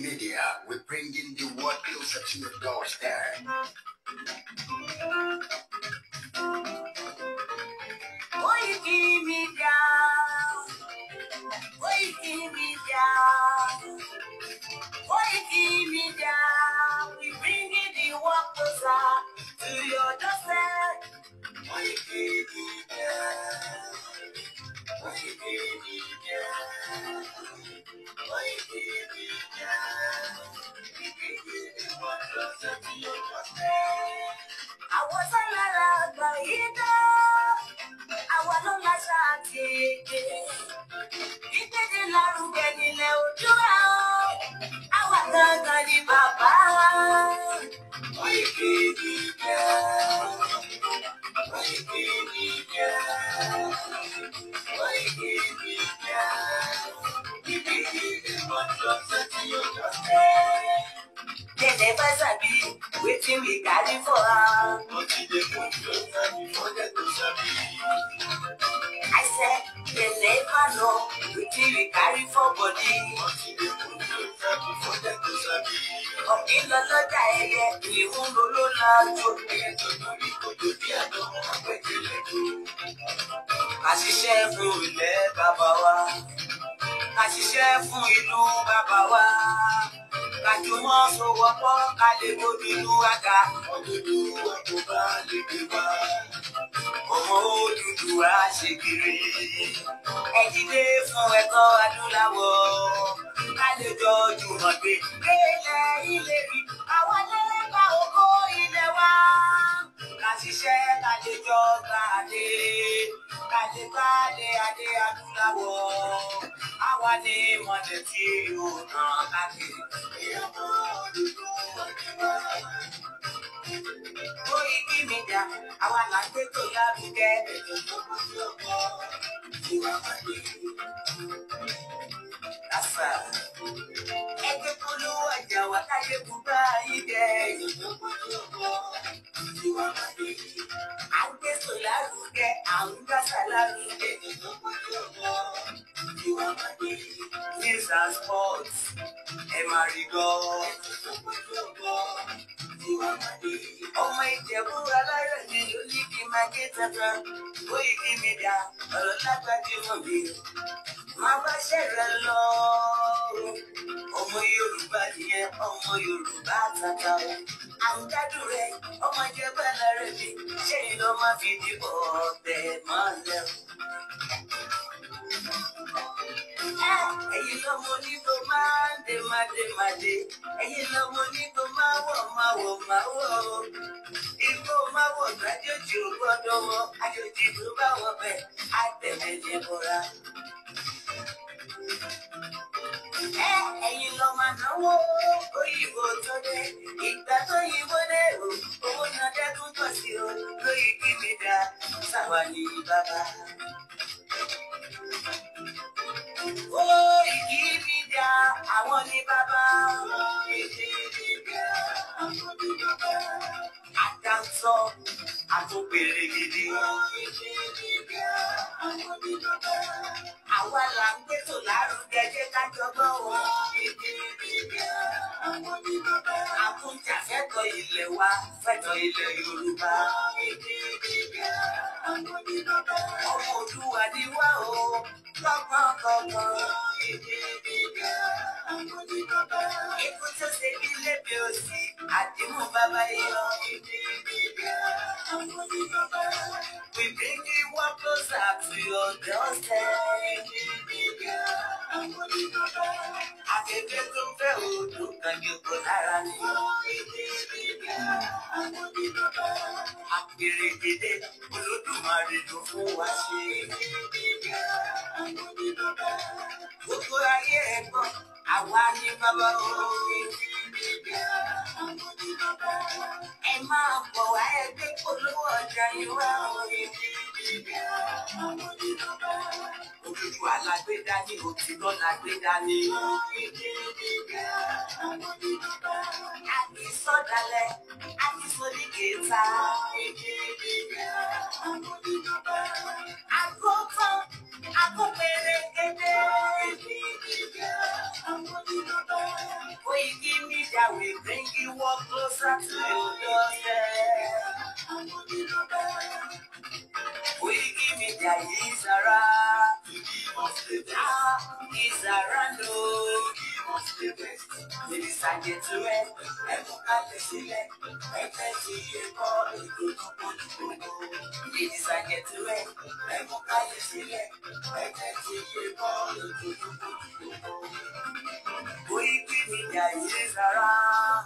Media, we're bringing the world closer to your doorstep. Koiki Media, Koiki Media, Koiki Media, we bringing the world closer to your doorstep. Koiki Media, Koiki Media, Koiki Media, we bringing the world closer to your doorstep. Àwọn sọ́lára àgbà yìí dán, àwa ló láṣà àti èdè. Ìkéde lárugẹ nílẹ̀ Oòduà o, àwa gangan ni bàbá. Koiki Media, Koiki Media, Koiki Media, we bringing the world closer to your doorstep. Dem never sabi wetin we carry for am. Until they put closer before they go sabi. I said dem never know wetin we carry for body. Until they put closer before they go sabi. Ọ̀kín lọ lọ́jà ẹyẹ, ìhun ló ló lájò. Ẹyẹ tó lórí kodò bí àdán apẹ̀tẹ̀lẹ́dọ̀. Ká ṣiṣẹ́ fún ilẹ̀ bàbá wa. Ká ṣiṣẹ́ fún ìlú bàbá wa. Ká jùmọ̀ sowọ́pọ̀ ká lè gbódúdú àga. Òdúdúwà kò bá lè gbé wá. Ọmọ Odùduwà ṣe kiri. Ẹ dìde fún ẹ̀kọ́ adúláwọ̀. Ká lè jọ jùmọ̀ gbé. Ilẹ̀ ìlérí àwọn lẹ́ka oko ilẹ̀ wa. Ká ṣiṣẹ́ ká lè jọ gbàdé. Ká lè gbàdé adé adúláwọ̀. Àwa ni mọ̀lẹ́ tí yóò tàn káàkiri. Ọmọ Odùduwà ni wá. Koiki Media, àwa là ń gbé tó lárugẹ. Ètò tó kọjú ọkọ tiwa máa dé. Àṣà ẹgbẹ́ polówó ọjà wa káyé bùbá yín jẹ. Ètò tó kọjú ọkọ tiwa máa dé. À ń gbé tó lárugẹ, à ń gbàṣà lárugẹ. Ètò tó kọjú ọkọ tiwa máa dé. News and sports, ẹ máa rí gbọ́. Ètò tó kọjú ọkọ tiwa máa dé. Ọmọ Ìjẹ̀bú alárẹ̀ mi ló ní kí n máa ké tantan. Koiki Media, ọ̀rọ̀ lágbájú mọ̀ mi. Máa bá ṣẹ̀rẹ̀ lọ. Ọmọ Yorùbá nìyẹn, ọmọ Yorùbá tata o. À ń gbádùn rẹ̀, ọmọ Ìjẹ̀bú alárẹ̀ mi. Ṣé ìlọ máa fi dìbò ọ̀tẹ̀ mọ́lẹ̀ o? Ẹ̀yin lọ́mọ onígbò máa ń dé máa dé máa dé. Ẹ̀yin lọ́mọ onígbò máa wọ̀ máa wọ̀ máa wọ̀ o. Igbó máa wọ̀ gbàjọ́jì ò gbọ́dọ̀ wọ̀. Àjòjì tó bá wọ̀ bẹ́ẹ̀ á tẹ̀lé ní bọ́ra. Ẹ̀yin lọ́mọ náwó òyìnbó tó dé. Ìgbà tó yìnbó dé o, owó náà dẹ́kun pọ̀ sí o. Koiki Media sáwà ní bàbá. Koiki Media àwọn ní bàbá. Koiki Media, àwọn ní bàbá. Àdáńtọ́ àtúnpèrè gidi. Koiki Media, àwọn ní bàbá. Àwa là ń gbé tò lárugẹ jẹ́ ká jọgbọ́n o. Koiki Media, àwọn ní bàbá. Àtúnjà fẹ́tọ̀ ilẹ̀ wa fẹ́tọ̀ ilẹ̀ Yorùbá. Koiki Media, àwọn ní bàbá. Ọmọ Oòduà ni wá o, kọ̀ọ̀kan-kọ̀ọ̀kan. Koiki Media, àwọn ní bàbá. Ikú tó ṣe bí lébè òsì, àdìmú bàbá yọ. Koiki Media, àwọn ní bàbá. We bring you one closer to your doorstep. Koiki Media, àwọn ní bàbá. Akẹ́kẹ́ tó ń fẹ́ odò kan jòkó lára ni. Koiki Media, àwọn ní bàbá. Àpèrègèdè Olódùmarè ló fún wa ṣe. Koiki Media, àwọn ní bàbá. Gbogbo ayé ẹ̀ gbọ́, àwa ní bàbá o. Koiki Media, àwọn ní bàbá. Ẹ máa bọ̀ wá ẹgbẹ́ polówó ọjà yín wá o. Koiki Media, àwọn ní bàbá. Odùduwà la gbé dání, òtítọ́ la gbé dání. Koiki Media, àwọn ní bàbá. Àti sọ̀dálẹ̀, àti sọ̀díkẹta. Koiki Media, àwọn ní bàbá. Àkótán, àkópèrègèdè. Koiki Media, àwọn ní bàbá. Ladies and gentlemen, ẹ mú kalẹ̀ sílẹ̀, ẹ tẹ́tí ẹ̀kọ́ ètò tó kojú gbogbo. Ladies and gentlemen, ẹ mú kalẹ̀ sílẹ̀, ẹ tẹ́tí ẹ̀kọ́ ètò tó kojú gbogbo. Koiki Media is around.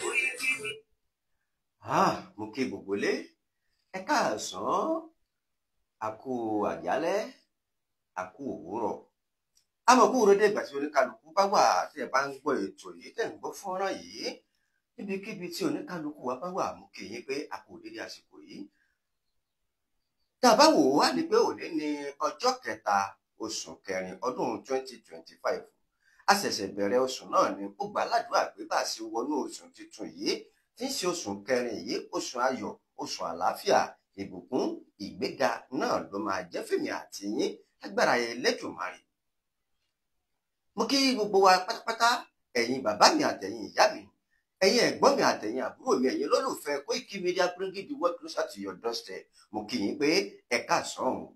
Koiki Media. Ah, mo kí gbogbo lé, ẹ káàsán, àkú àjálẹ́, àkú òwúrọ̀. Àmọ́ kú rédé ìgbà tí oníkálukú bá wà tí ẹ bá ń gbọ́ ètò yìí, tẹ̀ ń gbọ́ fọ́nrán yìí, níbikíbi tí oníkálukú wa bá wà, mo kí yín pé a kú dédé àsìkò yìí. Tá a bá wò ó wá ní pé òní ni ọjọ́ kẹta oṣù kẹrin ọdún 2025. A ṣẹ̀ṣẹ̀ bẹ̀rẹ̀ oṣù náà ni. Ó gbà ládùúrà pé bá a ṣe wọnú oṣù tuntun yìí tí ń ṣe oṣù kẹrin yìí, oṣù ayọ̀, oṣù àlàáfíà, ìbùkún, ìgbéga náà ló máa jẹ́ fèmí àti yín lágbára Ẹlẹ́dùmarè. Mo kí gbogbo wa pátápátá, ẹ̀yin bàbá mi àtẹ̀yin ìyá mi, ẹ̀yin ẹ̀gbọ́n mi àtẹ̀yin àbúrò mi, ẹ̀yin lólùfẹ́ Koiki Media, bringing the world closer to your doorstep. Mo kí yín pé ẹ káàsán o.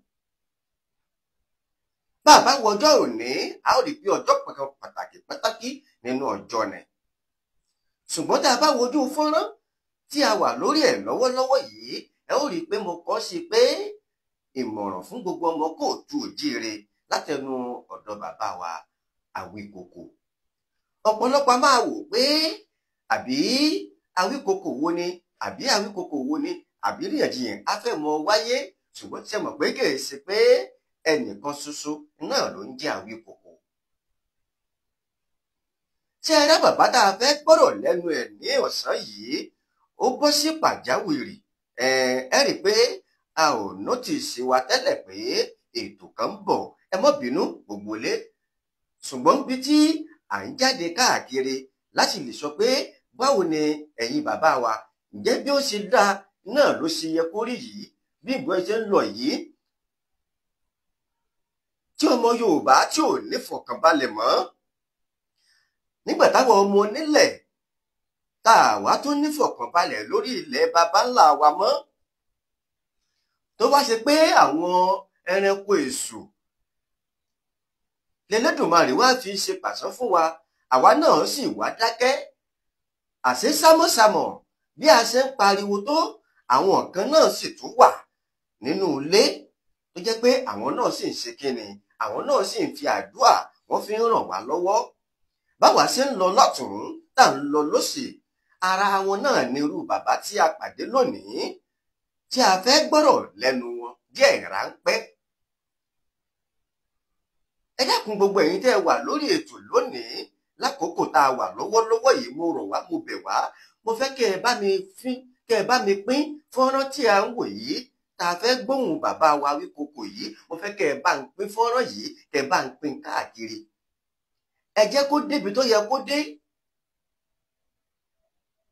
Bàbá wo ọjọ́ òní, a ó rí pé ọjọ́ kan pàtàkì pàtàkì nínú ọjọ́ ni. Ṣùgbọ́n tá a bá wojú fọ́nrán tí a wà lórí ẹ̀ lọ́wọ́lọ́wọ́ yìí, ẹ ó rí i pé mo kọ sí pé ìmọ̀ràn fún gbogbo ọmọ kóòtù òjíire látẹnu ọ̀dọ̀ bàbá wa Àwíkòkò. Ọ̀pọ̀lọpọ̀ a máa wò pé àbí Àwíkòkò wo ni, àbí Àwíkòkò wo ni, àbí ríyànjiyàn á fẹ́ mọ wáyé. Ṣùgbọ́n tí ẹ mọ̀ pé kì í ṣe pé ẹnìkan ṣoṣo náà ló ń jẹ́ Àwíkòkò. Ṣé ẹ rá bàbá tá a fẹ́ gbọ́rọ̀ lẹ́nu ẹ̀ ní ọ̀sán yìí, ó bọ́ sí pàjáwìrì. Ẹ rí i pé a ò nọ́tìsì wa tẹ́lẹ̀ pé ètò kan ń bọ̀, ẹ má bínú gbogbo lé. Ṣùgbọ́n bí tí à ń jáde káàkiri láti lè sọ pé báwo ni ẹ̀yin bàbá wa, ǹjẹ́ bí ó ṣe dáa náà ló ṣe yẹ kó rí yìí, bí ìgbọ́n ṣe ń lọ yìí, tí ọmọ Yorùbá tí ò ní fọkànbalẹ̀ mọ́, nígbà táwọn ọmọ onílẹ̀ tá a wá tún nífọ̀kànbalẹ̀ lórí ilẹ̀ baba ńlá wa mọ́, tó wá ṣe pé àwọn ẹranko èṣù lẹ́lẹ́dùnmarè wá fi ṣe pàṣán fún wa, àwa náà sì wá dákẹ́. Àṣé sámọ̀sámọ̀ bí a ṣe ń pariwo tó, àwọn kan náà sì tún wà nínú ilé tó jẹ́ pé àwọn náà sì ń ṣe kíni, àwọn náà sì ń fi àdúà wọ́n fi ń ràn wá lọ́wọ́. Báwa ṣe ń lọ lọ́tùn tá ń lọ lósì, ara wọn náà ni irú bàbá tí a pàdé lónìí tí a fẹ́ gbọ́rọ̀ lẹ́nu wọn díẹ̀ ráńpẹ́. Ẹ dákun gbogbo ẹ̀yin tẹ́ ẹ wà lórí ètò lónìí lákòókò tá a wà lọ́wọ́lọ́wọ́ yìí, mo rọ̀ wá, mo bẹ̀ wá, mo fẹ́ kẹ́ ẹ bá mi fín, kẹ́ ẹ bá mi pín fọ́nrán tí a ń wò yìí tá a fẹ́ gbóhùn bàbá wa Àwíkòkò yìí. Mo fẹ́ kẹ́ ẹ bá ń pín fọ́nrán yìí, kẹ́ ẹ bá ń pín káàkiri. Ẹ jẹ́ kó débi tó yẹ kó dé.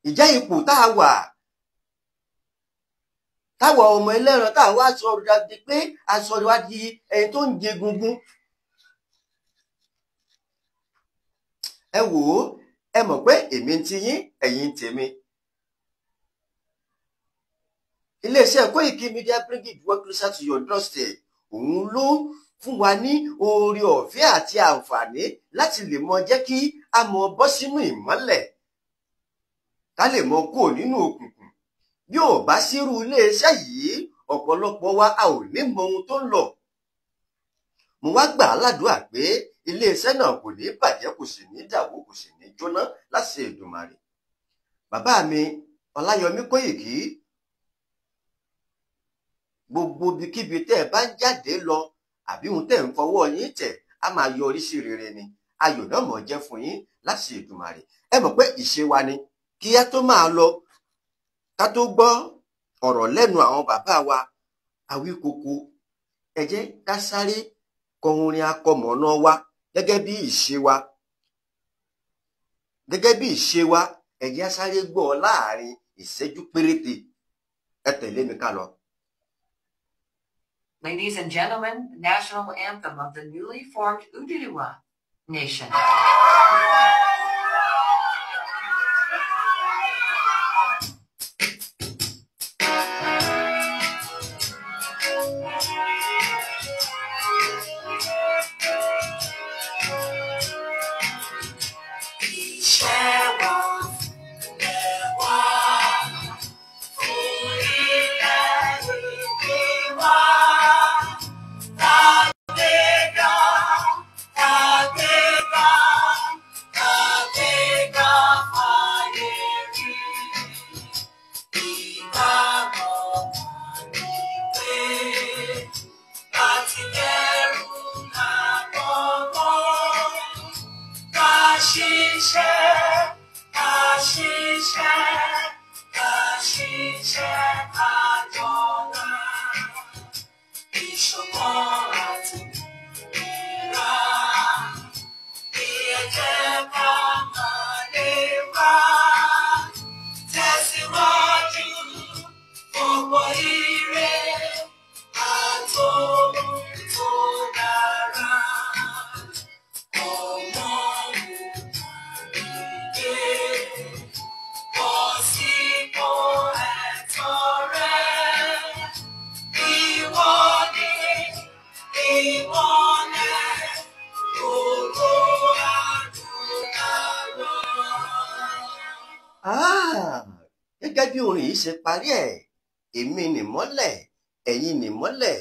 Ìjẹ́ ipò tá a wà táwọn ọmọ ẹlẹ́ran tá a wá sọ di pé a sọ wá di ẹni tó ń jẹ gungun. Ẹ wò ó, ẹ mọ̀ pé èmi ti yín, ẹ̀yin tèmi. Iléeṣẹ́ Koiki Media bringing the world closer to your doorstep, òun ló fún wa ní oore ọ̀fẹ́ àti àǹfààní láti lè mọ jẹ́ kí a mọ bọ́ sínú ìmọ́lẹ̀, ká lè mọ kúrò nínú òkùnkùn. Bí ò bá sírú iléeṣẹ́ yìí, ọ̀pọ̀lọpọ̀ wa a ò ní mọ ohun tó ń lọ. Mo wá gbà á ládùúrà pé iléeṣẹ́ náà kò ní bàjẹ́, kò sì ní dàwó, kò sì ní jóná láṣẹ Èdùmàrè. Bàbá mi Ọláyọmí Kóìkí, gbogbo ibikíbi tẹ́ ẹ bá ń jáde lọ àbí ohun tẹ́ ń fọwọ́ yín tẹ̀, á máa yọrí sí rere ni. Ayọ̀ náà mọ̀ jẹ́ fún yín láṣẹ Èdùmàrè. Ẹ mọ̀ pé ìṣe wa ni kí á tó máa lọ, ká tó gbọ́ ọ̀rọ̀ lẹ́nu àwọn bàbá wa Àwíkòkò, ẹ jẹ́ ká sáré kọ orin akọmọ̀nà wa gẹ́gẹ́ bí ìṣe wa. Gẹ́gẹ́ bí ìṣe wa, ẹ jẹ́ á sáré gbọ́ láàrin ìṣẹ́jú péréte. Ẹ tẹ̀lé mi ká lọ. Ladies and gentlemen, the national anthem of the newly formed Oduduwa Nation. nìmọ́lẹ̀, ògo adúláwọ̀. Ah, gẹ́gẹ́ bí orin yìí ṣe parí ẹ̀, èmi nìmọ́lẹ̀, ẹ̀yin nìmọ́lẹ̀,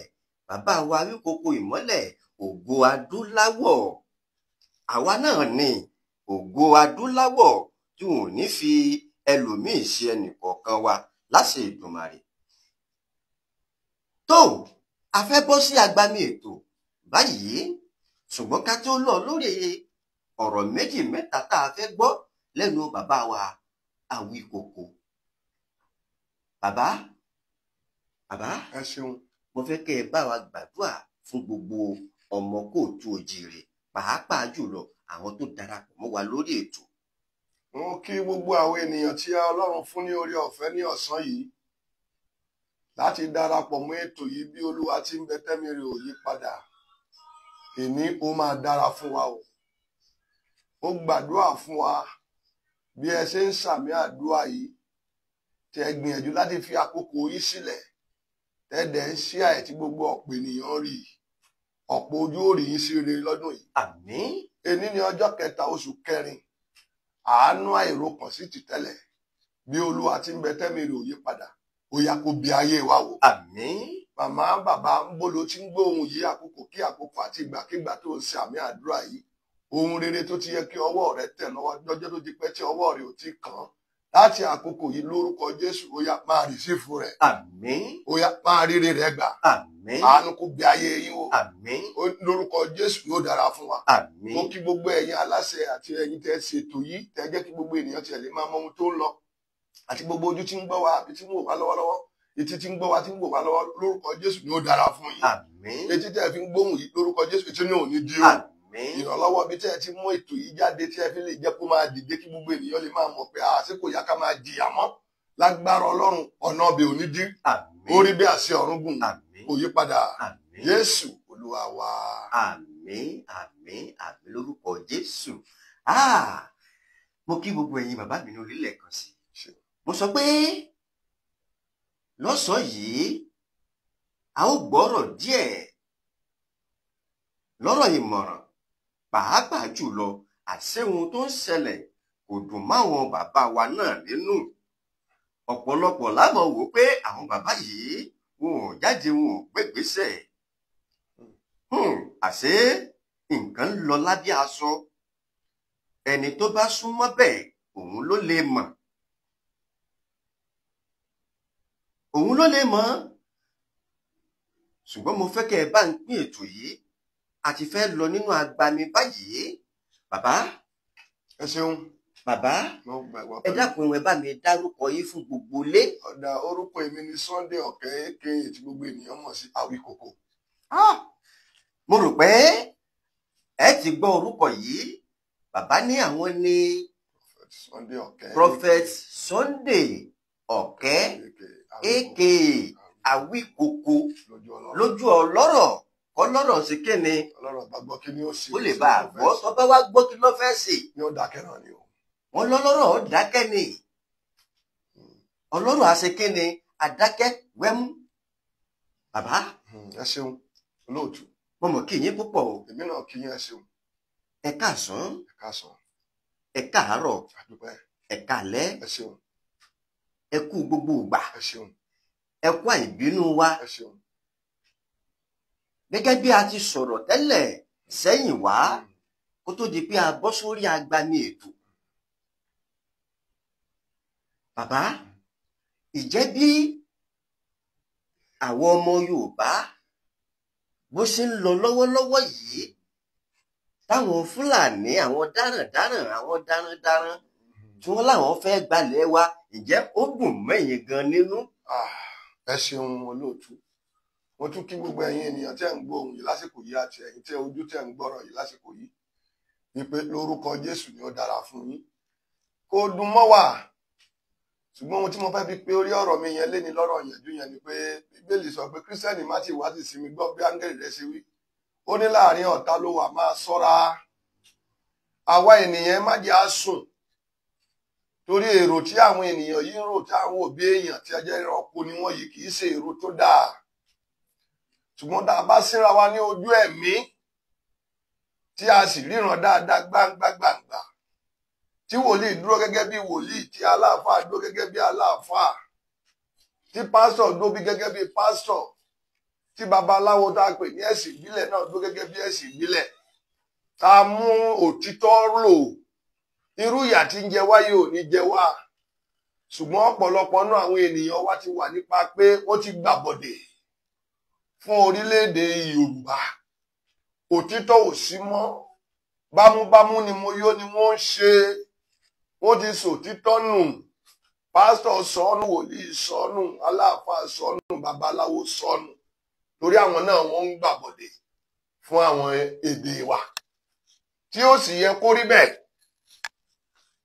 bàbá wa Awíkoko ìmọ́lẹ̀, ògo adúláwọ̀. Àwa náà ni ògo adúláwọ̀ tí wọn ò ní fi ẹlòmíì ṣe ẹnìkọ̀ọ̀kan wa láṣẹ Èdùmàrè. Tó, a fẹ́ bọ́ sí agbami ètò báyìí, ṣùgbọ́n ká tó lọ lórí ọ̀rọ̀ méjì mẹ́ta tá a fẹ́ gbọ́ lẹ́nu bàbá wa Awíkoko. Bàbá, bàbá, Ẹ ṣeun. mo fẹ́ kẹ́ ẹ bá wa gbàdúrà fún gbogbo ọmọ kóòtù òjìrè, pàápàá jùlọ àwọn tó darapọ̀ mọ́ wa lórí ètò. Mo kí gbogbo àwọn ènìyàn tí Ọlọ́run fún ní oore ọ̀fẹ́ ní ọ̀sán yìí láti darapọ̀ mọ́ ètò yìí. Bí Olúwa ti ń bẹ tẹ́mi rẹ̀ ò yí padà, èní ó máa dára fún wa o. Ó gbàdúrà fún wa bí ẹ ṣe ń sàmì àdúrà yìí, tẹ́ gbìyànjú láti fi àkókò yìí sílẹ̀, tẹ́ dẹ̀ ń ṣí àyè tí gbogbo ọ̀pọ̀ ènìyàn rí, ọ̀pọ̀ ojú ò rí yín sí rere lọ́dún yìí. Àmín. Èní ni ọjọ́ kẹta oṣù kẹrin, àánú àìrokàn sí ti tẹ́lẹ̀. Bí Olúwa ti ń bẹ tẹ́mi rẹ̀ ò yí padà, ó yá kó bí ayé wa wò. Àmín. Màmá, bàbá, ń bolo tí ń gbóhùn yìí, àkókò kí àkókò àti ìgbàkigbà tó ń ṣe àmì àdúrà yìí, ohun rere tó ti yẹ kí ọwọ́ rẹ tẹ̀ lọ́wọ́ lọ́jọ́ tó ti pẹ́ tí ọwọ́ rẹ ò ti kàn án, láti àkókò yìí lórúkọ Jésù, ó yá máa rìsífù rẹ̀. Àmín. Ó yá máa ríre rẹ̀ gbà. Àmín. Àánú kó bí ayé yín wò. Àmín. Lórúkọ Jésù yóò dára fún wa. Àmín. Mo kí gbogbo ẹ̀yin aláṣẹ àti ẹ̀yin tẹ́ ṣètò yìí, tẹ́ jẹ́ kí gbogbo ènìyàn tiẹ̀ lè máa mọ ohun tó ń lọ, àti gbogbo ojú tí ń gbọ́ wa àbí tí ń wò wá lọ́wọ́lọ́wọ́, etí tí ń gbọ́ wa tí ń wò wá lọ́wọ́, lórúkọ Jésù yóò dára fún yín. Àmín. Etí tẹ́ fi ń gbóhùn yìí, lórúkọ Jésù, etí náà ò ní di o. Àmín. Ìrànlọ́wọ́ bí tẹ́ ẹ ti mú ètò yìí jáde, tí ẹ fi lè jẹ́ kó máa dìde kí gbogbo ènìyàn lè máa mọ̀ pé àsìkò yá ká máa jìyà mọ́, lágbára Ọlọ́run ọ̀nà ọbẹ̀ ò ní dí. Àmín. Orí bí àṣẹ ọ̀run gùn. Àmín. Kò yí padà. Àmín. Jésù Olúwa wa. Àmín, àmín, àmín lórúkọ Jésù. Mo kí gbogbo ẹ̀yin bàbá mi ní orílẹ̀ kan sí. Mo sọ pé lọ́sàn-án yìí a ó gbọ́rọ̀ díẹ̀ lọ́rọ̀ ìmọ̀ràn, pàápàá jùlọ àṣé ohun tó ń ṣẹlẹ̀ kò dùn máwọn bàbá wa náà nínú. Ọ̀pọ̀lọpọ̀ lámọ̀ wò pé àwọn bàbá yìí wọn ò jáde, wọn ò gbégbésẹ̀. Àṣé nǹkan ń lọ lábẹ́ aṣọ, ẹni tó bá súnmọ́ bẹ́ẹ̀ òun ló lè mọ̀. Òun ló lè mọ̀. Ṣùgbọ́n mo fẹ́ kẹ́ ẹ bá ń pín ètò yìí, a ti fẹ́ lọ nínú agbami báyìí. Bàbá. Ẹ ṣeun. Bàbá, ẹ dákun ẹ bá mi dárúkọ yín fún gbogbo ilé. Ọ̀dà, orúkọ èmi ni Sunday Ọ̀kẹ́, aka tí gbogbo ènìyàn mọ̀ sí Awíkoko. Mo rò pé ẹ ti gbọ́ orúkọ yìí. Bàbá ní àwọn ní Sunday Ọ̀kẹ́. Prophet Sunday Ọ̀kẹ́, aka Awíkoko, lójú ọlọ́rọ̀. Kọlọ́rọ̀ sí kíni? Ọlọ́rọ̀ bá gbọ́ kí ni ó ṣe. Ó lè bá a gbọ́, tó bá wá gbọ́ kí ló fẹ́ ṣe. Yóò dákẹ́ náà ni o. Wọ́n lọ́lọ́rọ̀ ó dákẹ́ ni. Ọlọ́rọ̀ á ṣe kíni? Adákẹ́ wẹ́mú. Bàbá. Ẹ ṣeun olóòtú. Mo mọ̀ kí yín púpọ̀ o. Èmi náà kí yín, ẹ ṣeun. Ẹ káàsán. Ẹ káàsán. Ẹ káàárọ̀. Àdúpẹ́. Ẹ káalẹ́. Ẹ ṣeun. Ẹ kú gbogbo ìgbà. Ẹ ṣeun. Ẹ kú àìbínú wa. Ẹ ṣeun. Gẹ́gẹ́ bí a ti sọ̀rọ̀ tẹ́lẹ̀ sẹ́yìn wá, kó tó di pé a bọ́ sórí agbami ètò. Bàbá, ìjẹ́ bí àwọn ọmọ Yorùbá bó ṣe ń lọ lọ́wọ́lọ́wọ́ yìí, táwọn Fúlàní, àwọn dáràndáràn, àwọn darandaran tí wọ́n láwọn fẹ́ gbalẹ̀ wa, ǹjẹ́ ó dùn mẹ́yìn gan nínú? Ẹ ṣeun olóòtú. Mo tún kí gbogbo ẹ̀yin ènìyàn tẹ́ ń gbọ́ ohùn yìí lásìkò yìí àti ẹ̀yin tẹ́ ojú tẹ́ ń gbọ́rọ̀ yìí lásìkò yìí, wípé lórúkọ Jésù ni ó dára fún yín. Kò dùn mọ́ wa, ṣùgbọ́n ohun tí mo fẹ́ fi pé orí ọ̀rọ̀ mi yẹn léni lọ́rọ̀ ìyànjú yẹn ni pé Bíbélì sọ pé Kírísítẹ́nì má ti wá sí sinmi gbọ́ bí áńgẹ́lì rẹ̀ ṣe wí. Ó ní láàrin ọ̀tá ló wà, máa ṣọ́ra. Àwa ènìyàn má jẹ́ á sùn, torí èrò tí àwọn ènìyàn yìí ń rò, tí àwọn òbí èèyàn tí ajẹ́ ẹranko ni wọ́n yìí, kì í ṣe èrò tó dáa. Ṣùgbọ́n tá a bá síra wa ní ojú ẹ̀mí tí a sì ríran dáadáa gbangba gbangba, tí wòlíì dúró gẹ́gẹ́ bí wòlíì, tí aláàfáà dúró gẹ́gẹ́ bí aláàfáà, tí pásítọ̀ dúró bí gẹ́gẹ́ bí pásítọ̀, tí babaláwo tá a pè ní ẹ̀sìn ìbílẹ̀ náà dúró gẹ́gẹ́ bí ẹ̀sìn ìbílẹ̀, tá a mú òtítọ́ lò, irú ìyà tí ń jẹ wá yìí ò ní jẹ wá. Ṣùgbọ́n ọ̀pọ̀lọpọ̀ náà àwọn ènìyàn wa ti wà nípa pé wọ́n ti gbàbọ̀dè fún orílẹ̀-èdè Yorùbá. Òtítọ́ ò sí mọ́, bámúbámú ni mo yó ni wọ́n ń ṣe, wọ́n ti sòtítọ́ nù. Pásítọ̀ sọnù, wòlíì sọnù, aláàfáà sọnù, babaláwo sọnù, torí àwọn náà wọ́n ń gbàbọ̀dè fún àwọn èdè wa, tí ó sì yẹ kó rí bẹ́ẹ̀.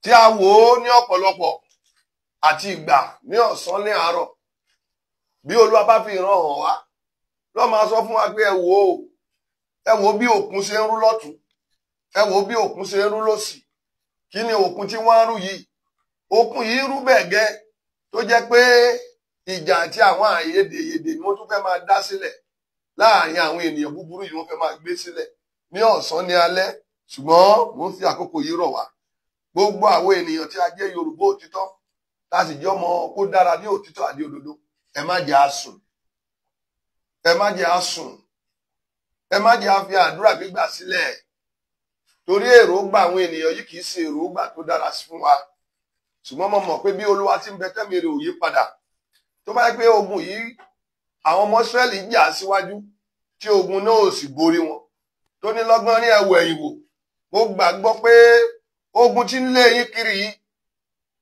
Tí a wò ó ní ọ̀pọ̀lọpọ̀ àti ìgbà ní ọ̀sán ní àárọ̀, bí Olúwa bá fi ìran hàn wá, ló máa sọ fún wa pé ẹ wò ó, ẹ wò bí òkun ṣe ń rú lọ́tún, ẹ wò bí òkun ṣe ń rú lósì. Kí ni òkun tí wọ́n ń rú yìí? Òkun yìí rú bẹ́ẹ̀ gẹ́ tó jẹ́ pé ìjà àti àwọn àìyedèyedè ni wọ́n tún fẹ́ máa dá sílẹ̀ láàrin àwọn ènìyàn búburú yìí, wọ́n fẹ́ máa gbé sílẹ̀ ní ọ̀sán ní alẹ́. Ṣùgbọ́n mò ń fi àkókò yìí rọ̀ wá gbogbo àwọn ènìyàn tí a jẹ́ Yorùbá òtítọ́, tá a sì jẹ́ ọmọ kó dára ní òtítọ́ àti òdodo, ẹ má jẹ́ á sùn, ẹ má jẹ́ á sùn, ẹ má jẹ́ á fi àdúrà gbígbà sílẹ̀, torí èròǹgbà àwọn ènìyàn yìí kì í ṣe èròǹgbà tó dára fún wa. Ṣùgbọ́n mo mọ̀ pé bí Olúwa ti ń bẹ tẹ́mi rẹ̀ ò yí padà, tó bá yẹ pé ogun yìí àwọn ọmọ Ísírẹ́lì jà síwájú tí ogun náà ò sì borí wọn, tó ní lọ́gbọ́n ní ẹ̀wọ̀ ẹ̀yìn wò, mo gbàgbọ́ pé ogun tí ń lé yín kiri yìí,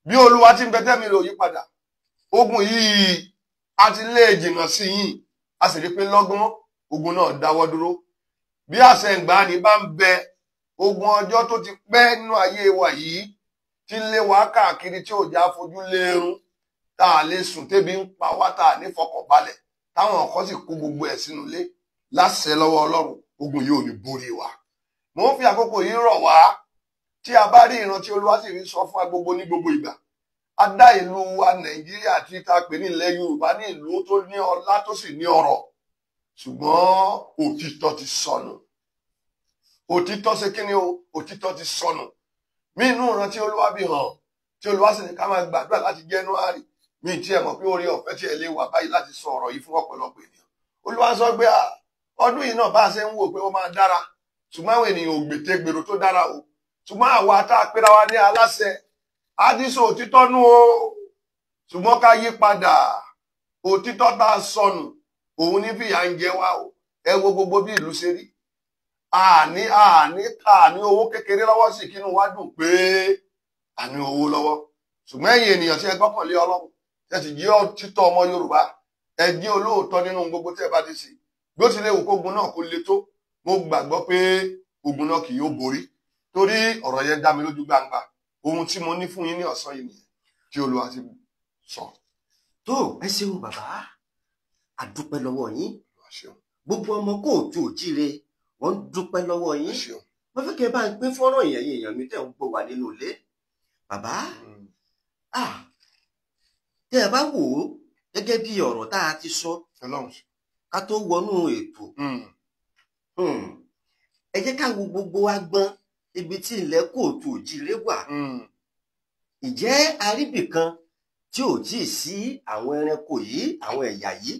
bí Olúwa ti ń bẹ tẹ́mi rẹ̀ ò yí padà, ogun yìí a ti lé jìnnà sí yín, a sì rí pé lọ́gbọ́n ogun náà dáwọ́ dúró. Bí àṣẹ ìgbàanì bá ń bẹ, ogun ọjọ́ tó ti pẹ́ nínú ayé wa yìí tí ń lé wa káàkiri, tí ò já fojú léerun, tá a lè sùn tébi ń pa wá, tá a ní fọkànbalẹ̀, táwọn kan sì kó gbogbo ẹ̀ sínú ilé láṣẹ lọ́wọ́ Ọlọ́run, ogun yìí ò ní borí wa. Mo ń fi àkókò yìí rọ̀ wá, tí a bá rí ìran tí Olúwa sì fi sọ fún wa gbogbo ní gbogbo ìgbà, a dá ìlú wa Nàìjíríà tí ta pè ní ilẹ̀ Yorùbá ní ìlú tó ní ọlá tó sì ní ọrọ̀, ṣùgbọ́n òtítọ́ ti sọnù. Òtítọ́ ṣe kí ni o? Òtítọ́ ti sọnù. Mí inú ìran tí Olúwa fi hàn, tí Olúwa sì ní ká máa gbàdúrà láti January, mi tí ẹ mọ̀ pé orí ọ̀fẹ́ tí ẹ lè wà báyìí láti sọ ọ̀rọ̀ yìí fún ọ̀pọ̀lọpọ̀ ènìyàn. Olúwa sọ pé ọdún yìí náà bá a ṣe ń wò pé ó máa dára, ṣùgbọ́n àwọn ènìyàn ò gbètè gbèrò tó dára o. Ṣùgbọ́n àwa tá a pera wa ní aláṣẹ, a ti sọ òtítọ́ nù o, ṣùgbọ́n ká yí padà. Òtítọ́ tá a sọnù òun ní fìyà ń jẹ wá o. Ẹ wo gbogbo bí ìlú ṣe rí, àní owó kékeré lọ́wọ́ sí kínú wa dùn pé àní owó lọ́wọ́. Ṣùgbọ́n ẹ̀yin ènìyàn tí ẹ gbọ́kànlé Ọlọ́run, ẹ sì jẹ́ òtítọ́ ọmọ Yorùbá, ẹ jẹ́ olóòótọ́ nínú gbogbo tí ẹ bá ti ṣe, bí ó ti lè wù kógun náà kó le tó, mo gbàgbọ́ pé ogun náà kì yóò borí, torí ọ̀rọ̀ yẹn dá mi lójú gbangba. Ohun tí mo ní fún yín ní ọ̀sán yìí nìyẹn tí Olúwa ti sọ. Tó ẹ ṣeun bàbá, a dúpẹ́ lọ́wọ́ yín. Gbogbo ọmọ kóòtù òjíire wọ́n ń dúpẹ́ lọ́wọ́ yín. Wọ́n fẹ́ kẹ́ bá ń pín fọ́nrán ìyẹn èèyàn mi tẹ̀ ń gbọ́ wà nínú ilé. Bàbá, tẹ́ ẹ bá wò ó gẹ́gẹ́ bí ọ̀rọ̀ tá a ti sọ ká tó wọnú ètò, ẹ jẹ́ ká wo gbogbo agbọn ibi tí ilẹ̀ kóòtù òjíire wà. Ìjẹ́ aríbì kan tí ò tíì sí àwọn ẹranko yìí, àwọn ẹ̀yà yìí?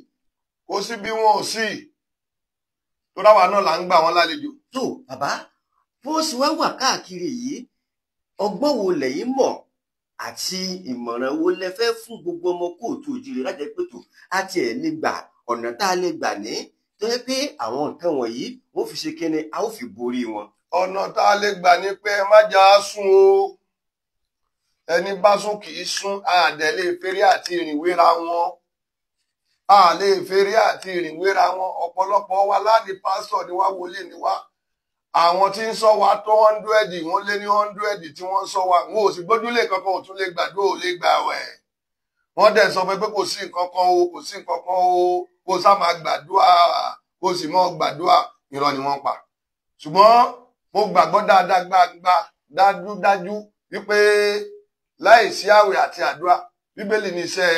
Kò sí bí wọn ò sí, tó dáwà náà là ń gbà wọn lálejò. Tó bàbá, bó ṣe wá wà káàkiri yìí, ọgbọ́n wo lẹ̀yin mọ̀ àti ìmọ̀ràn wo lẹ fẹ́ fún gbogbo ọmọ kóòtù òjíire láti pé tó àti ẹ̀ lè gbà ọ̀nà tá a lè gbà ní tó yẹ pé àwọn nǹkan wọ̀nyí wọ́n fi ṣe kíni, a ó fi borí wọn. Ọ̀nà tá a lè gbà ní pé ẹ má jà á sùn o. Ẹni bá sùn kì í sùn, àdẹ̀ lè fèrè àti ìrìnwéra wọn. A lè fèrè àti ìrìnwéra wọn. Ọ̀pọ̀lọpọ̀ wa láti pásítọ̀ ni wá, wọlé ni wá. Àwọn tí ń sọ wa tó 100, wọ́n lé ní 100 tí wọ́n ń sọ wa. Wọn ò sì gbójúlé kankan, ò tún lè gbàdúrà, ò lè gbàwẹ̀. Wọ́n dẹ̀ sọ pé kò sí nǹkan kan o, kò sí nǹkan kan o, kò sá máa gbàdúrà, kò sì mọ́ gbàdúrà. Irọ́ ni wọ́n pa. Ṣùgbọ́n mo gbàgbọ́ dáadáa gbangba dájúdájú wípé láìsí àwẹ̀ àti àdúrà, Bíbélì ní iṣẹ́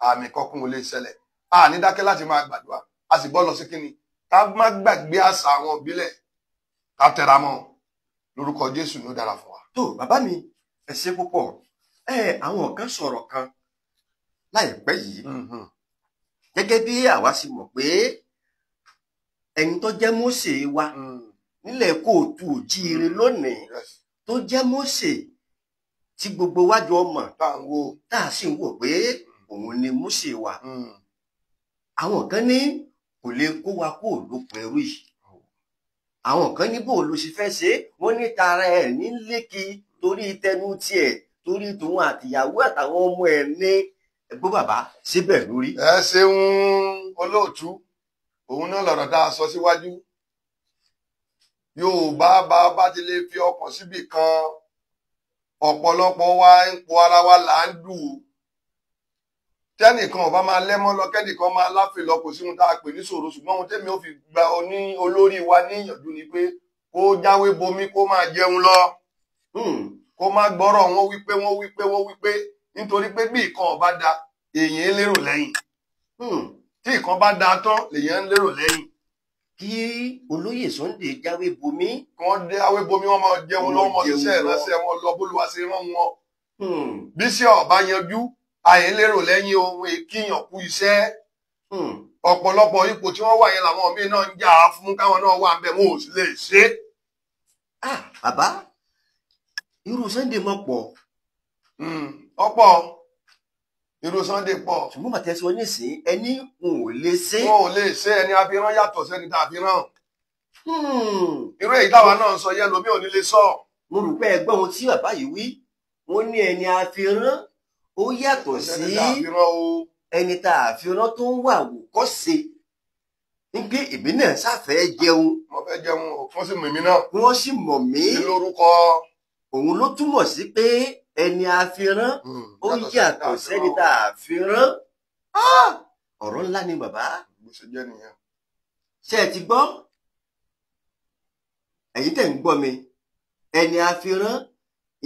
àmì kankan ò lè ṣẹlẹ̀. A ní dákẹ́ láti máa gbàdúrà, a sì bọ́ lọ sí kíni, Ká má gbàgbé àṣà àwọn ìbílẹ̀, ká tẹra mọ́. Lórúkọ Jésù ló dára fún wa. Tó bàbá mi, ẹ ṣé púpọ̀. Ẹ àwọn kan sọ̀rọ̀ kan láìpẹ́ yìí, gẹ́gẹ́ bí àwa sì mọ̀ pé ẹni tó jẹ́ Mósè wa nílẹ̀ kóòtù òjíire lónìí, tó jẹ́ Mósè tí gbogbo wa jọ mọ̀, tá a sì ń wò pé òun ni Mósè wa. Àwọn kan ní kò lè kó wa kó lókun ẹrú yìí, àwọn kan ní bò ló ṣe fẹ́ ṣe, wọ́n ní tara ẹ̀ ní lékì torí tẹnu tiẹ̀, torí tòun àtìyàwó àtàwọn ọmọ ẹ̀ ní. Ẹgbẹ́ bàbá síbẹ̀ lórí. Ẹ ṣeun olóòtú, òun náà lọ̀rọ̀ tá a sọ síwájú. Yorùbá bá ti lè fi ọkàn síbì kan, ọ̀pọ̀lọpọ̀ wa ń po ara wa là ń dù. Tẹ́nìkan ọba máa lẹ́mọ́ lọ, kẹ́nìkan máa láfè lọ, kò sí ohun tá a pè ní ṣòro. Ṣùgbọ́n ohun tẹ́mi ó fi gba olórí wa níyànjú ni pé kó jáwé bomi, kó máa jẹun lọ, kó má gbọ́rọ̀ wọ́n wípé wọ́n wípé wọ́n wípé, nítorí pé bí ìkan ọba da, èèyàn ń lérò lẹ́yìn. Tí ìkan bá da tán, lèèyàn ń lérò lẹ́yìn. Kí olóyè Sunday jáwé bomi. Kí wọ́n jáwé bomi, wọ́n máa jẹun lọ, wọ́n ṣiṣẹ́ ìránṣẹ́ wọn lọ, bólúwa ṣe rán wọn. Bí sí ọba yanjú, àìlérò lẹ́yìn ohun èkìyàn kú iṣẹ́. Ọ̀pọ̀lọpọ̀ ipò tí wọ́n wà yẹn làwọn míín náà ń jà á fún, káwọn náà wà ń bẹ̀, wọn ò sì lè ṣe. Bàbá, irú Sunday mọ̀ pọ̀. Ọ̀pọ̀ irú Sunday pọ̀. Ṣùgbọ́n bàtẹ́ sọ nísìnyí, ẹni wọn ò lè ṣe. Wọn ò lè ṣe, ẹni àfihàn yàtọ̀ sẹ́ni tá a fi rán. Irú èyí táwa náà sọ yẹn lomi ò ní lè sọ. Mo rò pé ẹgbẹ́ ohun tí bàbá yìí wí, wọ́n ní ẹni àfihàn ó yàtọ̀ sí ẹni tá a fi rán tó ń wà wò kọ́ ṣe. Nígbé èmi náà ṣàfẹ́ jẹun. Mo fẹ́ jẹun, wọ́n sì mọ̀ mí náà. Wọ́n sì mọ̀ mí. Ní lórúkọ. Òun ló túmọ̀ sí pé ẹni àfihàn ó yàtọ̀ sẹ́ni tá a fi rán. Ọ̀rọ̀ ńlá ni bàbá. Bó ṣe jẹ́ nìyẹn. Ṣé ẹ ti gbọ́? Ẹ̀yin tẹ̀ ń gbọ́ mi. Ẹni àfihàn,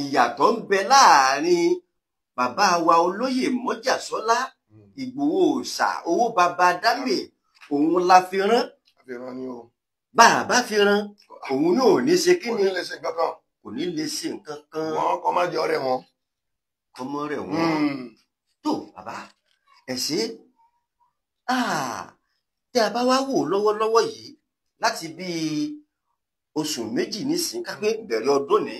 ìyàtọ̀ ń bẹ láàrin bàbá wa olóyè Mọ́jàsọ́lá Ìgbòho Òòṣà owó bàbá Dámì, òun la fi rán. Bàbá fi rán, òun náà ò ní ṣe kí ni, kò ní lè ṣe nǹkan kan. Wọ́n kọ́ má jẹ́ ọ̀rẹ́ wọn. Kọ́mọ rẹ̀ wọ́n. Tó bàbá ẹ ṣé. Tí a bá wá wò lọ́wọ́lọ́wọ́ yìí, láti bí oṣù méjì nísìnyí, ká pé bẹ̀rẹ̀ ọdún ni,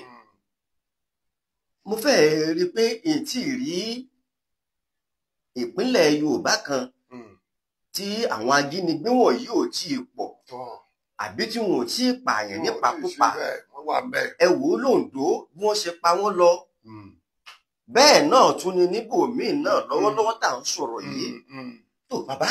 mo fẹ́ rí i pé ètí rí ìpínlẹ̀ Yorùbá kan tí àwọn ajínigbé wọ̀nyí ò tí ì pọ̀, àbí tí wọn ò tí ì pààyàn nípakúpa. Ẹ wò ó lóńdó bí wọ́n ṣe pa wọ́n lọ. Bẹ́ẹ̀ náà tún ni níbòmíì náà lọ́wọ́lọ́wọ́ tá à ń sọ̀rọ̀ yìí. Tó bàbá,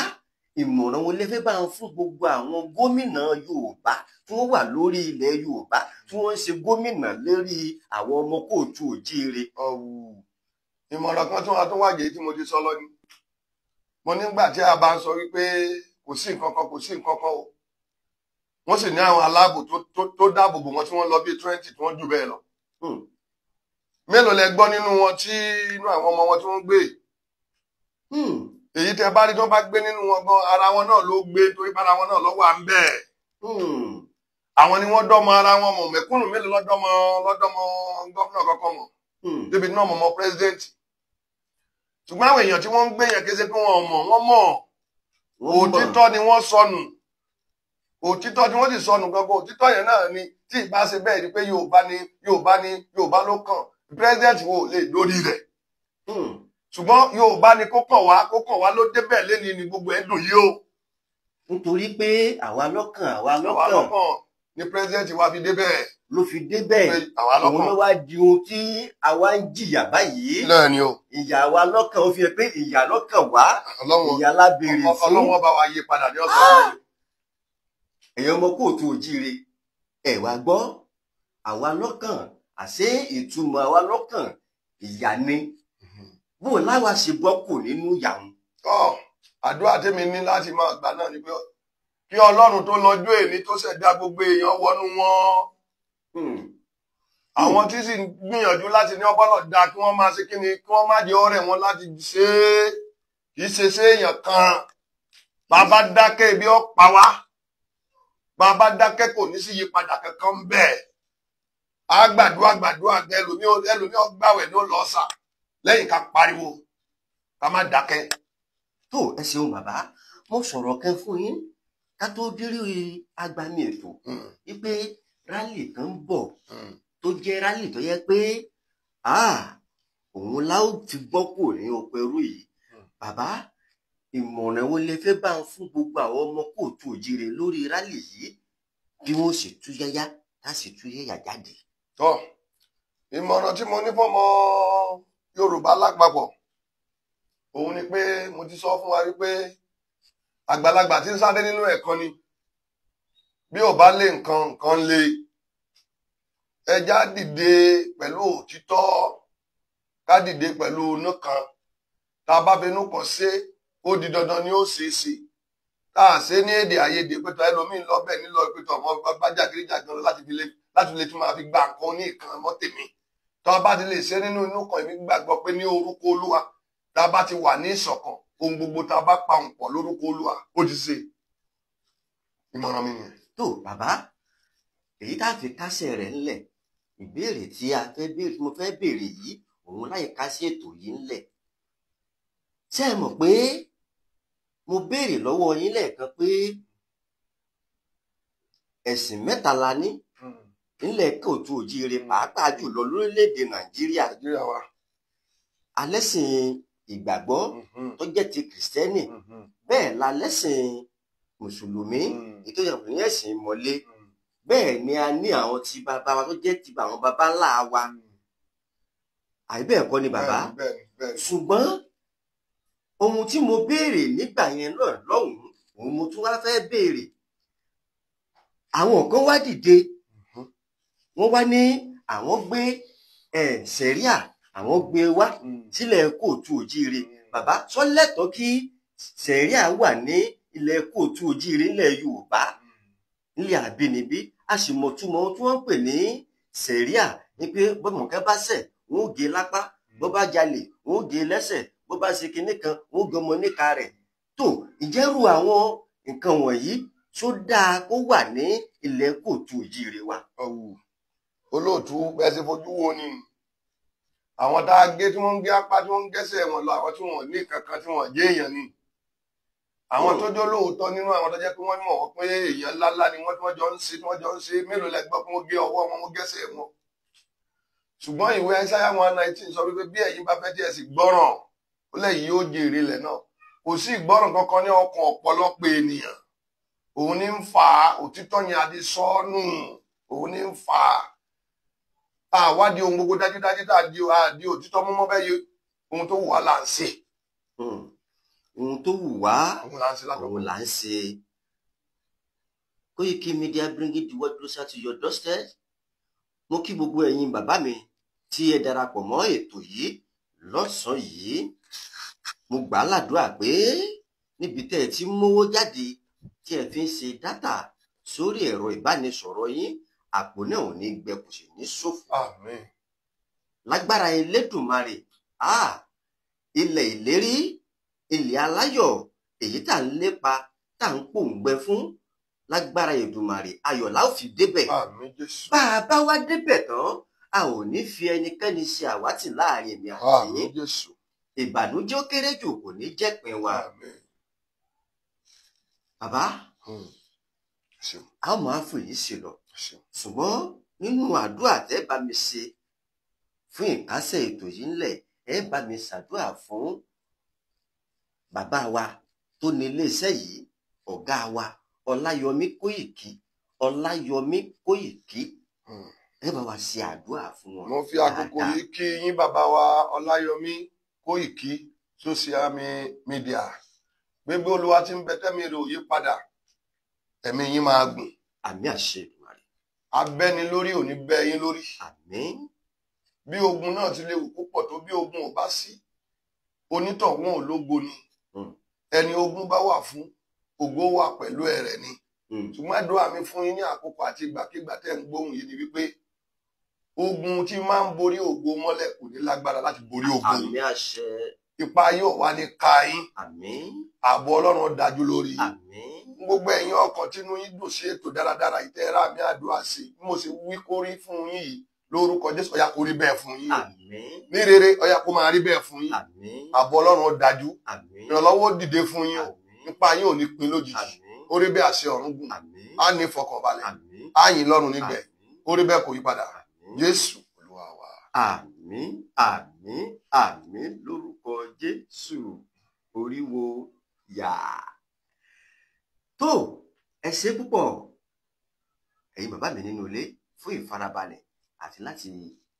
ìmọ̀ràn wo lẹ fẹ́ bá ń fún gbogbo àwọn gómìnà Yorùbá tí wọ́n wà lórí ilẹ̀ Yorùbá, tí wọ́n ń ṣe gómìnà lérí àwọn ọmọ kóòtù òjíire? Ìmọ̀ràn kan tí wọ́n tún wájẹ́ tí mo ti sọ lọ́ní. Mo nígbà tí a bá ń sọ wípé kò sí nǹkan kan, kò sí nǹkan kan o. Wọ́n sì ní àwọn aláàbò tó dáàbò bò wọ́n tí wọ́n lọ bí 20 tí wọ́n jù bẹ́ẹ̀ lọ. Mélòó lẹ gbọ́ nínú wọn tí inú àwọn ọmọ wọn tí wọ́n gbé? Èyí tẹ bá rí tí wọ́n bá gbé nínú wọn gan, ara wọn náà ló gbé, torí ara wọn náà ló wà ń bẹ̀. Àwọn ni wọ́n dọ́mọ ara wọn mọ̀. Mẹ̀kúnnù mélòó lọ́dọ́mọ gómìnà kankan mọ̀, débi náà mọ̀mọ́ pírẹ́sidẹ́ǹtì. Ṣùgbọ́n àwọn èèyàn tí wọ́n ń gbé yẹn kése pé wọ́n mọ̀, wọ́n mọ̀. Òtítọ́ ni wọ́n sọnù. Òtítọ́ tí wọ́n sì sọnù gangan, òtítọ́ yẹn náà ni tí ìbá ṣe bẹ́ẹ̀ ni pé Yorùbá ni Yorùbá ni Yorùbá ló kàn. Pírẹ́sidẹ́ǹtì wo lè lórí rẹ̀. Ṣùgbọ́n Yorùbá ni kó kàn wá, kó kàn wá ló débẹ̀ lẹ́ni ni gbogbo ẹ̀ dùn yìí o. Nítorí pé àwa lọ́kàn, àwa lọ́kàn ni pírẹ́sidẹ́ǹtì wa fi débẹ̀. Ló fi débẹ̀. Òun ló wá di ohun tí àwa ń jìyà báyìí. Náà ni o. Ìyà wa lọ́kàn, ó fi hàn pé ìyà lọ́kàn wá. Ìyà la béèrè fún. Ọlọ́run bá wa yí padà ní ọ̀sán yìí. Ẹ̀yin ọmọ kóòtù òjíire, ẹ wá gbọ́, àwa lọ́kàn, àṣé ìtumọ̀ àwa lọ́kàn ìyà ni. Bó láwa ṣe bọ́ kù nínú ìyà wọn. Tọ́ àdúrà tèmi ní láti máa gbà náà ni pé kí Ọlọ́run tó lọ́jọ́ èní tó ṣẹ̀dá gbogbo èèyàn wọnú wọn. Àwọn tí sì ń gbìyànjú láti ní ọpọlọ da kí wọ́n máa ṣe kí ni, kí wọ́n má jẹ́ ọ̀rẹ́ wọn láti ṣe é, kì í ṣe ṣe èèyàn kan. Bàbá dákẹ́ ibi ó pa wá. Bá a bá dákẹ́ kò ní sí yípadà kankan bẹ́ẹ̀. A gbàdúrà gbàdúrà ẹlòmíì gbàwẹ̀ ló lọ sà lẹ́yìn ká pariwo ká má dákẹ́. Tó ẹ ṣeun bàbá, mo sọ̀rọ̀ kan fún yín ká tó dérí agbami ètò wípé rálì kan ń bọ̀ tó jẹ́ rálì tó yẹ pé òun la ó fi gbọ́ kò ní oko ẹrú yìí. Bàbá, ìmọ̀ràn wo lẹ fẹ́ bá ń fún gbogbo àwọn ọmọ kóòtù òjìrè lórí rálì yìí bí wọ́n sì tú yáyá tá sì tú yáyà jáde? Tọ́ ìmọ̀ràn tí mo ní fọ́mọ Yorùbá lápapọ̀ òun ni pé mo ti sọ fún wa wípé àgbàlagbà tí ń sáré nínú ẹ̀kọ́ ni bí ò bá lé nǹkan nǹkan lé. Ẹja dìde pẹ̀lú òtítọ́, ká dìde pẹ̀lú inú kan. Tá a bá finú kan ṣe, ó di dandan ni ó ṣeé ṣe. Tá a ṣe ní èdè àìyedè pé tọ́ ẹlòmíín lọ bẹ́ẹ̀ nílọ pé tọ́ ọmọ bá jàgídíjàgan láti lè tún máa fi gba nǹkan ní ìkan mọ́ tèmi. Tá a bá ti lè ṣe nínú inú kan, èmi gbàgbọ́ pé ní orúkọ Olúwa, tá a bá ti wà ní ìṣọ̀kan, ohun gbogbo tá a bá pa òun pọ̀ lórúkọ Olúwa, ó ti ṣe. Ìmọ̀ràn mi nìyẹn. Tó bàbá, èyí tá a fi kásẹ̀ rẹ̀ ńlẹ̀, ìbéèrè tí a fẹ́ béèrè, mo fẹ́ béèrè yìí, òun láì kásẹ̀ ètò yìí ńlẹ̀. Ṣé ẹ mọ̀ pé mo béèrè lọ́wọ́ yín lẹ́ẹ̀kan pé ẹ̀sìn mẹ́ta la ní nílẹ̀ kóòtù òjíire, pàápàá jùlọ lórílẹ̀‐èdè Nàìjíríà. Alẹ́sìn ìgbàgbọ́ tó jẹ́ ti kìrìsìtẹ́nì, bẹ́ẹ̀ la lẹ́sìn mùsùlùmí ètò ìyàwó ní ẹ̀sìn ìmọ̀le, bẹ́ẹ̀ ni a ní àwọn ti bàbá wa tó jẹ́ ti àwọn bàbá ńlá wa. Àbí bẹ́ẹ̀ kọ́ ni bàbá? Ṣùgbọ́n ohun tí mo béèrè nígbà yẹn náà lọ́hùn-ún, òun mo tún wá fẹ́ béèrè. Àwọn kan wá dìde, wọ́n wá ní àwọn gbé ṣẹ̀ríà, àwọn gbé wá sílẹ̀ kóòtù òjíire. Bàbá, sọ lẹ́tọ̀ọ́ kí ṣẹ̀ríà wà ní ilẹ̀ kóòtù òjíire nílẹ̀ Yorùbá, nílẹ̀ àbínibí? A sì mọ̀ túmọ̀ ohun tí wọ́n ń pè ní ṣẹ̀ríà ní pé bọ́mọ̀kẹ́ bá ṣẹ̀, wọ́n ó gé lápá, bó bá jalè, wọ́n ó gé lẹ́sẹ̀, bó bá ṣe kinní kan, wọ́n ó gọmọ níka rẹ̀. Tó ìjẹ́rù àwọn nǹkan wọ̀nyí tó dáa kó wà ní ilẹ̀ kóòtù òjíire wa? Olóòtú, bẹ́ẹ̀ ṣe fojú wo ni àwọn tá a gé tí wọ́n ń gé apá tí wọ́n ń gẹ́sẹ̀ wọn lọ, àwọn tí wọ́n ní kankan tí wọ́n jẹ́ èèyàn ni. Àwọn tó jọ lóòótọ́ nínú àwọn tó jẹ́ pé wọ́n mọ̀ wọ́n pé èèyàn ńláńlá ni wọ́n, tí wọ́n jọ ń ṣe tí wọ́n jọ ń ṣe, mélòó lẹ gbọ́ pé wọ́n gé ọwọ́ wọn, wọ́n gẹ́sẹ̀ wọn. Ṣùgbọ́n ìwé Aísáyà 119 sọ wípé bí ẹ̀yin bá fẹ́ tí ẹ sì gbọ́ràn, ó lẹ́yìn yóò jèrè ilẹ̀ náà. Kò sí ìgbọ́ràn kankan ní ọkàn ọ̀pọ̀lọpọ̀ ènìyàn. Òun ní ń fà á, òtítọ́ yẹn àti sọ́ọ̀nù, òun ní ń fà á. Àwádìí ohun gbogbo dájúdájú tá a di òtítọ́ mú mọ́ bẹ́ẹ̀ yẹ, ohun tó wù wá là ń ṣe. Ohun tó wù wá òun là ń ṣe. Koiki Media bringing the world closer to your doorstep. Mo kí gbogbo ẹ̀yin bàbá mi tí ẹ darapọ̀ mọ́ ètò yìí lọ́sàn-án yìí. Mo gbà á ládùúrà pé níbi tẹ́ ẹ ti ń mówó jáde tí ẹ fi ń ṣe dátà sórí ẹ̀rọ ìbánisọ̀rọ̀ yín, àpò náà ò ní gbẹ, kò sì ní ṣòfò. Àmín. Lágbára Elédùmarè, ilẹ̀ ìlérí, ilẹ̀ aláyọ̀, èyí tá ń lépa, tá ń pòǹgbẹ fún, lágbára Èdùmàrè, ayọ̀ la ó fi débẹ̀. Àmín Jésù. Bá a bá wá débẹ̀ tán, a ò ní fi ẹnikẹ́ni ṣe àwátì láàrin èmi àti yín. Àmín Jésù. Ìbànújẹ́ ó kéré jù kò ní jẹ́pin wa. Àmín. Bàbá, a ó máa fún yìí ṣe lọ. Ṣùgbọ́n nínú àdúrà tẹ́ bá mi ṣe fún ìkásẹ̀ ètò yìí ńlẹ̀, ẹ bá mi ṣàdúrà fún bàbá wa tó ní iléeṣẹ́ yìí, ọ̀gá wa Ọláyọmí Kóìkí, Ọláyọmí Kóìkí. Ẹ bá wa ṣe àdúrà fún wọn. Mo fi àkókò yìí kí yín bàbá wa Ọláyọmí Kóìkí social media. Gbégbé Olúwa tí ń bẹ tẹ́mi rè ò yí padà, ẹ̀mí yín máa gùn. Àmín àṣẹ Èdùmàrè. Abẹ́ni lórí ò ní bẹ́ yín lórí. Àmín. Bí ogun náà ti léwu púpọ̀ tó, bí ogun ò bá sí, onítọ̀hún ò lógo ni. Ẹni ogun bá wà fún, ògo wà pẹ̀lú ẹ̀rẹ̀ ni. Ṣùgbọ́n àdúrà mi fún yín ní àkókò àti ìgbàkigbà tẹ́ ń gbóhùn yìí ni wípé ogun tí máa ń borí ògo mọ́lẹ̀ kò ní lágbára láti borí ogun. Àmín àṣẹ. Ipa yóò wá ní ká yín. Àmín. Ààbò Ọlọ́run dájú lórí yín. Àmín. Gbogbo ẹ̀yin ọkàn tínú yín dùn sí ètò dáradára ìtẹ́ra mi àdúrà sí bí mo ṣe wí kó rí fún yín yìí lórúkọ Jésù, ó yá kó rí bẹ́ẹ̀ fún yín o. Àmín. Ní rere, ó yá kó máa rí bẹ́ẹ̀ fún yín. Àmín. Ààbò Ọlọ́run ó dájú. Àmín. Ìrànlọ́wọ́ ó dìde fún yín o. Àmín. Nípa yín ò ní pin lójijì. Àmín. Ó rí bẹ́ẹ̀, àṣẹ ọ̀run gùn. Àmín. Á ní ìfọkànbalẹ̀. Àmín. Á yìn lọ́run nígbẹ̀. Àmín. Ó rí bẹ́ẹ̀, kò yí padà. Àmín. Jésù Olúwa wa. Àmín, àmín, àmín lórúkọ Jésù. Oríwo yà. Tó ẹ ṣé púpọ̀ ẹ̀yin bàbá mi nínú ilé fún ìfarabalẹ̀ àti láti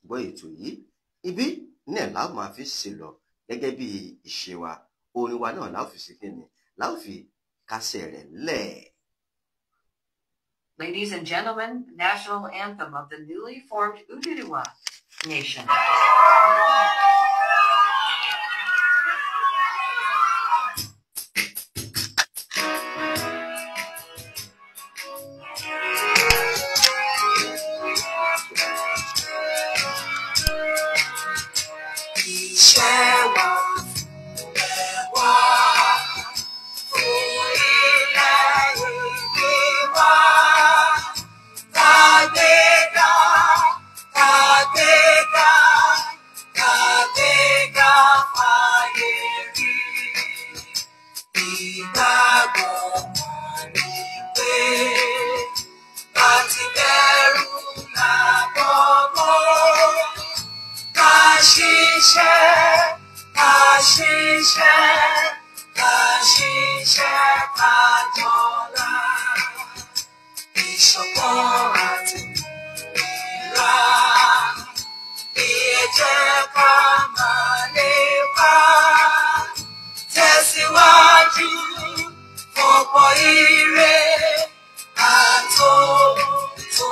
gbọ́ ètò yìí. Ibi náà la ó máa fi ṣe lọ gẹ́gẹ́ bí ìṣe wa. Orin wa náà la ó fi ṣe kíni, la ó fi kásẹ̀ rẹ̀ lẹ̀. Ladies and gentlemen, the national anthem of the newly formed Oduduwa Nation. Iṣẹ́ wa wá fún ilẹ̀ ìbí wa. Kàgbéga, kàgbéga, kàgbéga fàyè rí. Ìgbàgbọ́ wa ni pé ká ti bẹ̀rù làbọ̀ mọ́. Ká ṣiṣẹ́, ká ṣiṣẹ́, ká ṣiṣẹ́ ká jọlá. Ìṣọ̀kan àti ìlera ní ẹ jẹ́ ká máa lépa. Tẹ̀síwájú fọ̀pọ̀ ire àtòhun tó.